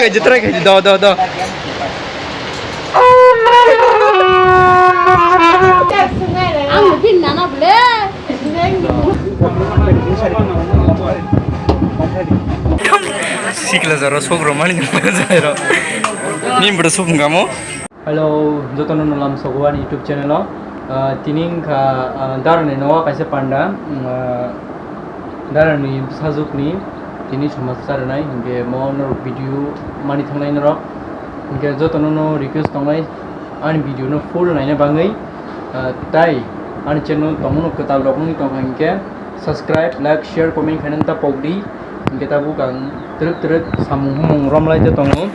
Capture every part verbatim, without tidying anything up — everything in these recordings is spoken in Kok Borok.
Jitrai khaji, do, do, do. Ang bin nana bole. Sikla jaro sok romani jaro. Ni bro sok ngamo. Hello, jotono no lam sogo ani YouTube channel o. Ah, tini wngkha, ah, darani nogo kaisa panda, mm, ah, darani sajwkni tini somaj charwnai, hinkhe mo norok video mani thangnai norok. Hinkhe jotono no request tongnai ani video no full naina bagwi, ah, tai ani channel tongmano kwtal rok wngwi tongkha hinkhe subscribe, like, share, comment khaina ta pokdi. Hinkhe tabuk ang twrwk twrwk samung humung romlai de tongo.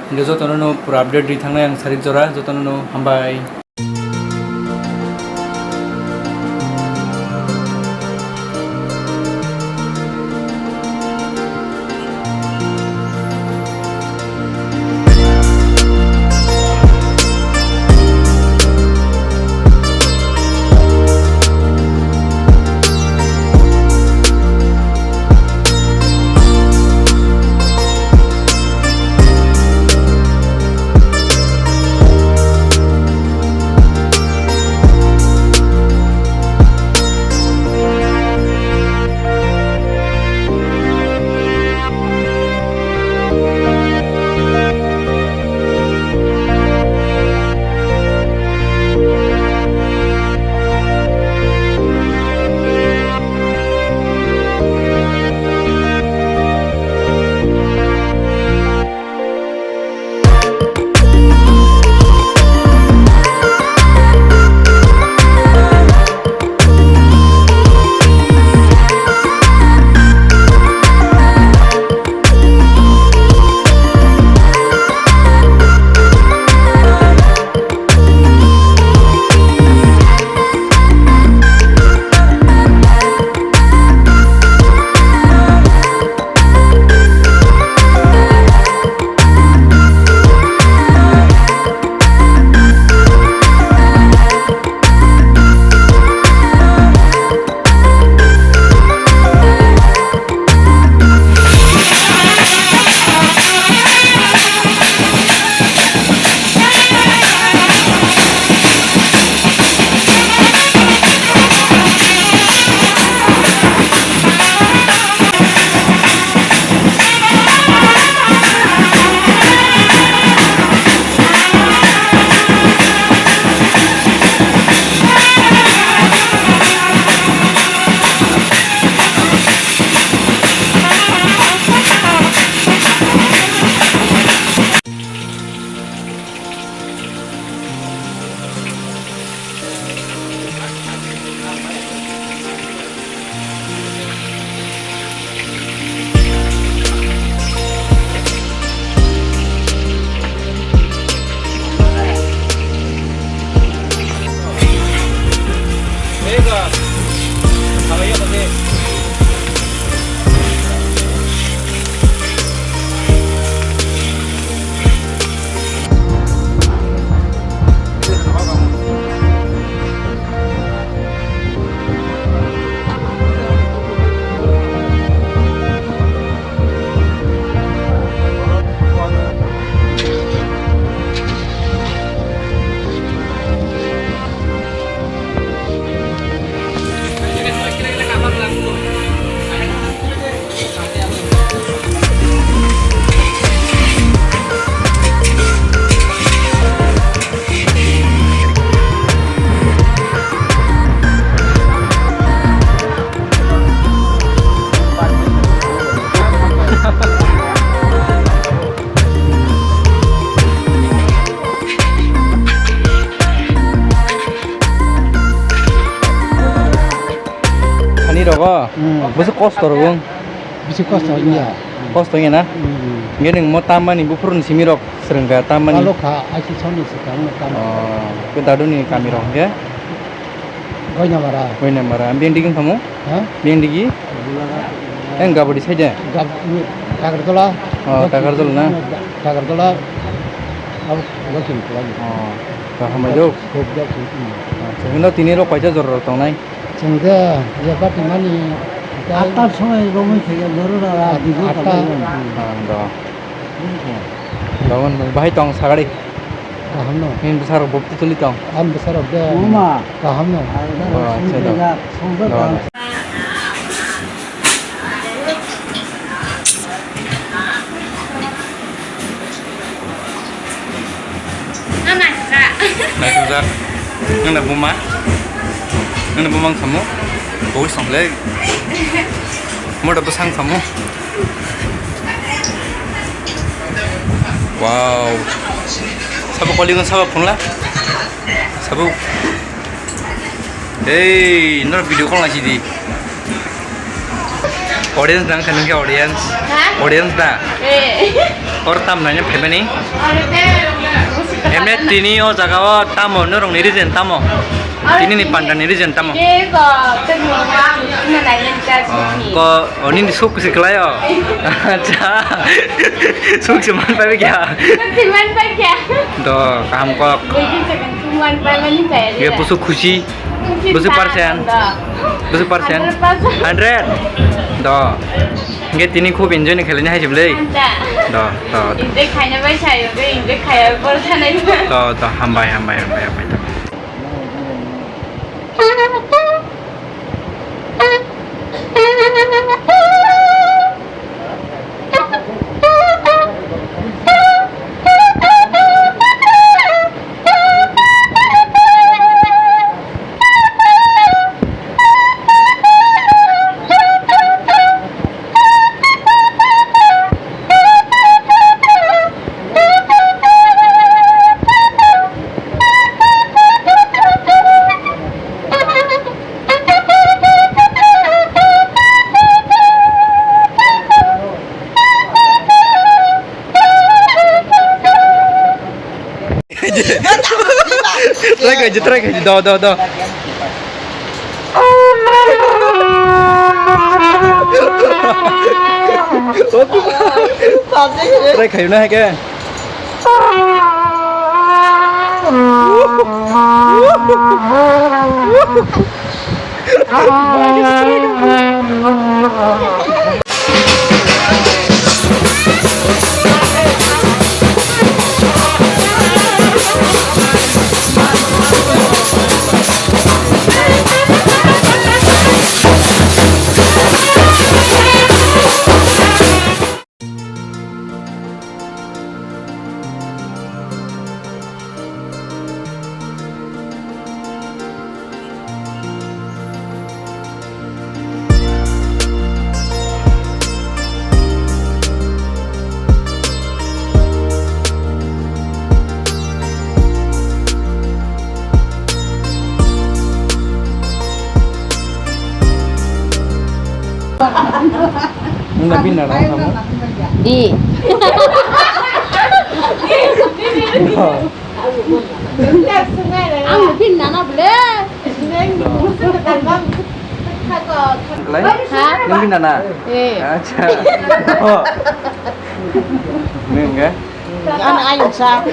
Hinkhe jotono no pura update ri thangnai ang sarik jora, jotono no hambai. Thani rogo? Hmm. Bwswk kosto rogo? Bisi kosto wngya. Kosto wngya na? Hmm. Hingke nwng mo tammani buphuruni simi rok swrwngkha tammani? Palokha, aisi soni swkang no tam. Oh, ke daduni kami rok hingke? Goinamara. Goinamara. Biyang digi wngkha mo? Ha? Biyang digi? Bulaga. Eng gabodi saide? Gab-, Tagartola. Oh, Tagartola na? Tagartola. Abo, abo sini kelai. Oh, to hambai do. Hop, hop, hop. Acha, hino tini rok kaisa jora rok tongnai? Chwng de, je party mani, atta somoi romwi thaiya, jora rok, ah, dibu atta. Kalai. Ah, do. Buji kha. Dogon, bahai tong sagari. Kaham no. Nini bwsarok bopti tuli tong. Ang bwsarok de. Mama. Kaham no. Oh, acha, do. Songkha kaham. Naisajak. Nangni buma. Nangni buma wng samo. Boi song le. Moda bwsang samo. Wow. Sabo koli gon sabo phunla. Sabo. Hey, nor video call nasi di. Audience dang khe nungkhe audience. Ha? Audience da. Eh. Or tam naina phaimani. Aro te. Emne tini o jaga o tamo norok ni region tamo. Tini ni panda ni region tamo. Ye ko, tengmo ma, na na yen ta. Ko, oni ni suk si kelayo. Acha. Suk si man pai kya? Suk si man pai kya? Do, kaham kok. Ye busu khusi. Busu percent. Busu percent. Hundred. Do. Nge tini khub enjoy ni khelai ni hai jiblei. Do, do. Enjoy khaina bai sayo, enjoy khaya bor sanai. Do, do, hambai, hambai, hambai, hambai. Try khaidi, try khaidi, do, do, do. Try khaidi na hai khe. Nung na bin na na mo? Di. Ang bin na na bole. Lai? Ha? Nung bin na na? Eh. Acha. Oh. Nung ga? Ano ayun sa?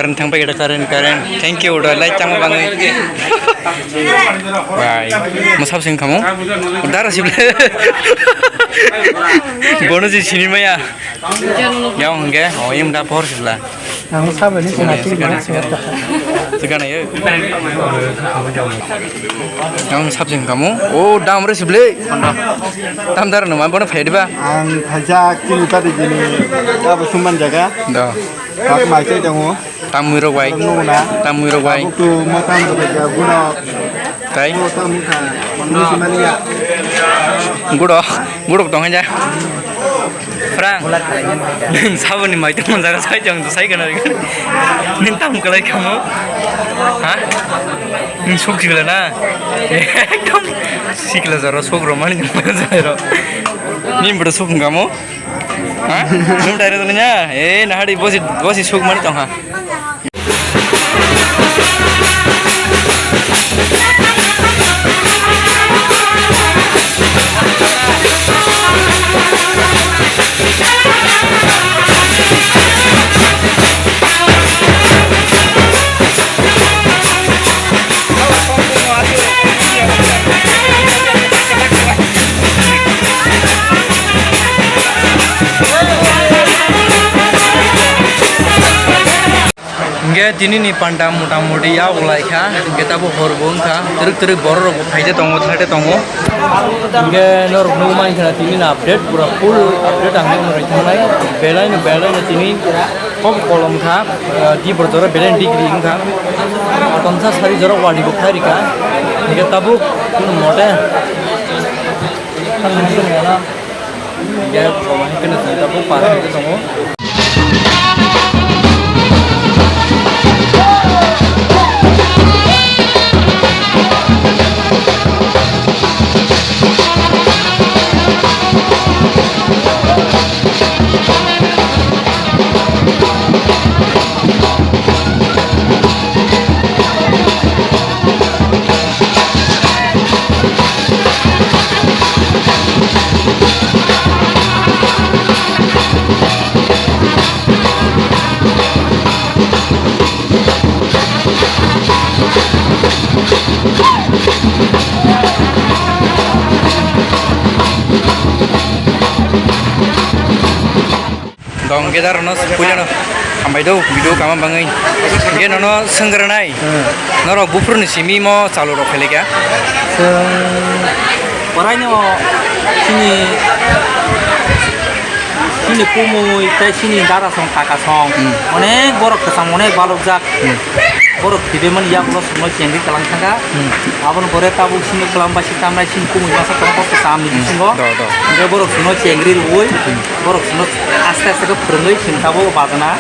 Current thang paikha, current, current. Thank you, da, light changma bangwi. Bai, mwsap sing khamu. Dara sible. Bono si sini maya. Yang hingke, oh, yang da por sibla. Ang sabe ni sini. Sikana, sikana, sikana. Sikana, yo. Yang mwsap sing khamu. Oh, dam re sible. Tam dara no, ma bono phai diba. Ang phaijak chini tadi jini. Abo suman jaga. Da. Hak mai chai tongo. Tamwi rok bai. Nuna. Tamwi rok bai. Tabuk tu mo tam rok bai, guno. Tai? Mo tam kha. Mo simani ya. Gudok, gudok tong haja. Frang. Saboni mai tong jaga sai jang sai kana. Nin tam kalai kamo. Ha? Nin suk jigla na. Ekdom sikla jaro suk romani jaro. Nin bro suk kamo. Ha? Nung thaira tongya? Eh, nahari bosi, bosi suk mani tong ha. Hingke tini ni panda mota moti ya ulai kha, hingke tabo hor bo wngkha, twrwk twrwk borok rok bo phaide tongo, thate tongo. Hingke norok nugwi mankha tini ni update, pura full update ang nugwi thangnai, belai no, belai no tini. Kok kolom kha, ah, di bor jora belai degree wngkha. Kotomsa sari jora wali bo khai rikha. Hingke tabuk kunu mote. Hingke kolom hai khe tabuk par hai tongo. Dong gedar no puja no hambai do video kama bangwi. Ge nono sengranai. Hmm. Norok buphuru ni simi mo chalu rok khailika. Chwng borai no sini Chini kumui tei chini dada song kaka song. Hmm. Onek borok kwcham onek balokjak. Hmm. Borok thwibemani yagulo chwngno chengri kwlang thangkha. Hmm. Aboni pore tabuk chini kwlam bai se tamnai chini kumui masa tong kok kwcham ni Hmm. bisingo. Do, do. Hingke borok chwngno chengri rwui Hmm. borok chwngno aste aste khe phwrwngwi chwng tabuk bajana.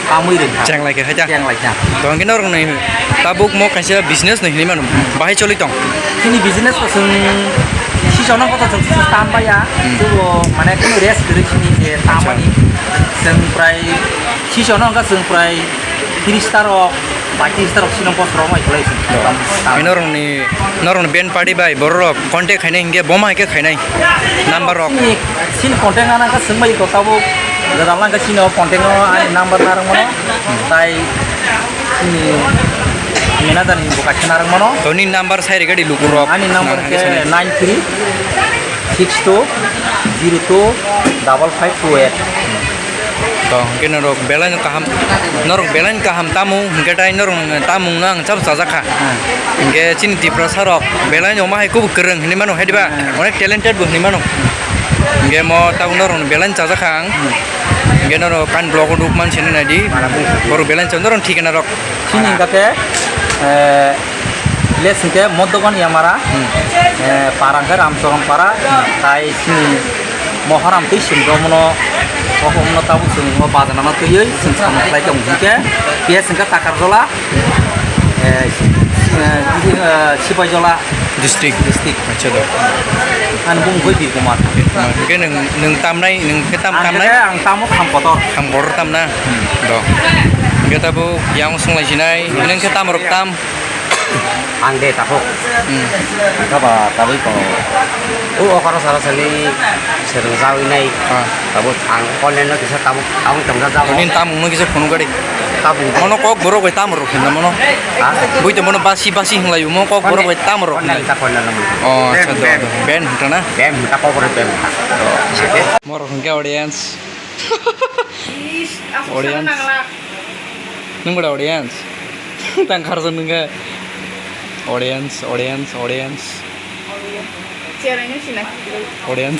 Tamwi rwkha. Cheng lai khe khaida. Cheng lai kha. To hwnkhe norok ni tabuk mo kaisa business ni hinwi mano. Bahai choli tong. Chini business ko chwng sisono koto chwng tam baya. Hmm. Chubo mane kunu rest kwrwi chini je tamani. Acha. Chwng prai sisono wngkha chwng prai tris ta rok, bai tris ta rok sino bosoro mai khlai chwng. To. Tam, tam. Norok ni, norok ni band party bai borok rok contact khainai hwnkhe boma hai khe khainai number rok. Chini, chini contact ana khe chwng bai to tabuk. Gwdal lang khe chini o contact o ani number narwk mano, tai chini manager ni bo kaisa narwk mano. To nini number sai rega di luku rok. Ani number khe nine three six two zero two double five two eight. To hwnkhe norok belai no kaham, norok belai no kaham tamo hwnkhe tai norok tamung no ang chap chajak kha. Hmm. Hwnkhe chini Tiprasa rok belai no ma hai kubuk kwrwng hinwi mano hai diba? Hmm. Onek talented bo hinwi mano. Hwnkhe mo tabuk norok belai no chajak kha ang. Hmm. Hwnkhe norok kan vlog o nukman sini naidi. Borok belai no chajak norok thikana rok. Chini hwnkha khe, eh, village hwnkhe Moddogon Yamara, Hmm. eh, para hwnkhe Ramcharan para, Hmm. tai chini Moharam twi sini romno, o romno tabuk chwng o bajanano twiwi chwng samung khlai tongo hwnkhe, P S hwnkhe Takarjola, eh, eh, eh, Sipaijala District. District. Acha do. Ani bumung khe Birkumar. Birkumar. Hwnkhe nwng, nwng tamnai, nwng khe tam, Ang tamnai? Khe ang tamo Khamkotor. Khamkotor tamna? Hmm. Do. Hwnkhe tabuk yang swnglaijinai, nwng khe tamrok tam? Ang de tabuk. Hmm. Ang kha ba tabuk ko. O okoro sara sani sereng jawi nai. Ah. Tabuk ang online no kisa tabuk ang tongja jawi. Nini tamung no kisa phone gari. Tabuk. Mono kok borok bai tamung rok hinna mono. Ha? Bui to mono basi basi hinglai mo kok borok bai tamung rok hinlai. Online ta online mo. Oh, acha do. Ben hintana. Ben hinta kok borok ben hinta. Moro hingke audience. Audience. Nung bada audience. Tang kharsa nungkha. Audience, audience, audience. Audience.